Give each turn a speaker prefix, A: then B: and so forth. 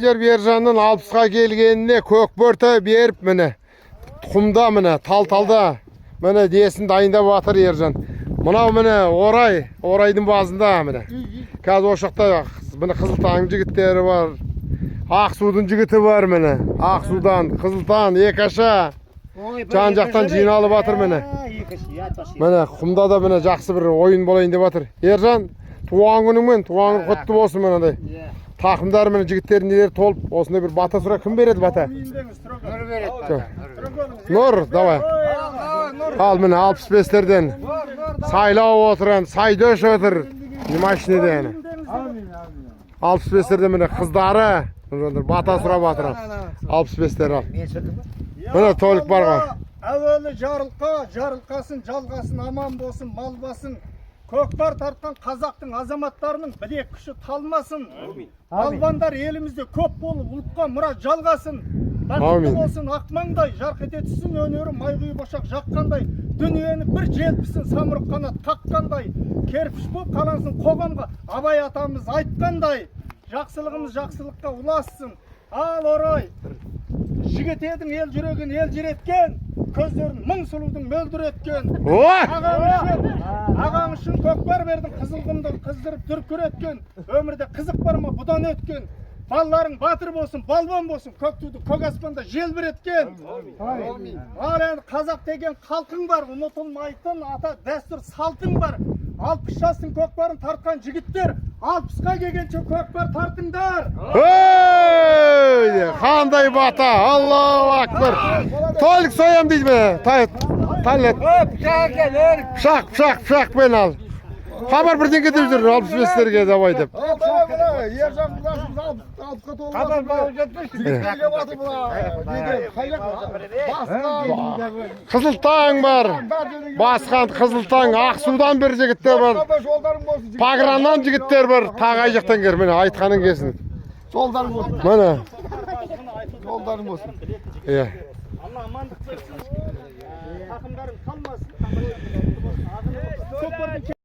A: Жер Ержанның 60-қа келгеніне көкбөрті беріп, міне, құмда, міне, тал-талда, міне, десін дайындап жатыр Ержан. Мынау, міне, Орай, Орайдың басында, міне. Қазір осы жақта, міне, Қызылтаң жігіттері бар. Ақсудың жігіті бар, міне. Ақсудан, Қызылтан, Екаша. Жан жақтан жиналып жатыр, міне. Міне, құмда да, міне, жақсы бір ойын болайын деп жатыр. Ержан, туған күніңмен, туған күн құтты болсын, мынандай. Тақымдар, міне, жігіттердің нелері толып, осындай бір бата сұра, кім береді бата? Нұр, давай. Ал, міне, 65-терден. Сайлау отыр, енді, Сайдөш отыр. Машинеде әні. 65-терден, міне, қыздары бата сұрап жатыр. 65-тер, ал. Міне, Толік бар ғой.
B: Әуелі жарылқа, жарылқасын, жалғасын, аман болсын, мал басын. Көкпар тартқан қазақтың азаматтарының білек күші талмасын. Балбандар елімізде көп болып, ұлтқа мұра жалғасын. Бақытты
A: Әумин.
B: болсын ақ маңдай, жарқ ете түссін өнері май құйып ошақ жаққандай, дүниені бір желпісін самұрық қанат қаққандай, кірпіш болып қалансын қоғамға Абай атамыз айтқандай, жақсылығымыз жақсылыққа ұлассын. Ал, Орай, жігіт едің, ел жүрегін елжіреткен, көздерін мың сұлудың мөлдіреткен.
A: Ой!
B: Ағаң үшін көкпар бердің, қызыл құмды қыздырып дүркіреткен. Өмірде қызық бар ма бұдан өткен? Балаларың батыр болсын, балуан болсын, көк туды көк аспанда желбіреткен. Ал енді қазақ деген халқың бар, ұмытылмайтын ата дәстүр салтың бар. 60 жастың көкпарын тартқан жігіттер, 60-қа келгенше көкпар тартыңдар.
A: Ей! Қандай бата! Аллаху акбар! Толік соям дейді ме? Талет. Пышақ, пышақ, пышақпен ал. Хабар бірдеңе деп жүр 65-терге давай деп.
C: Ержан құдашымыз 60-қа толып жатыр. Жігіттер келіп жатыр мына. Неден, қай жақ? Басқа.
A: Қызылтаң бар. Басқан Қызылтаң, Ақсудан бір жігіттер бар.
C: Жолдарың болсын, жігіттер.
A: Паграннан жігіттер бар. Тағы қай жақтан кел, міне, айтқаның келсін.
C: Жолдарың болсын.
A: Міне.
C: Жолдарың болсын.
A: Иә.
B: Алла амандық берсін. Тақымдарың қалмасын. Көкпардың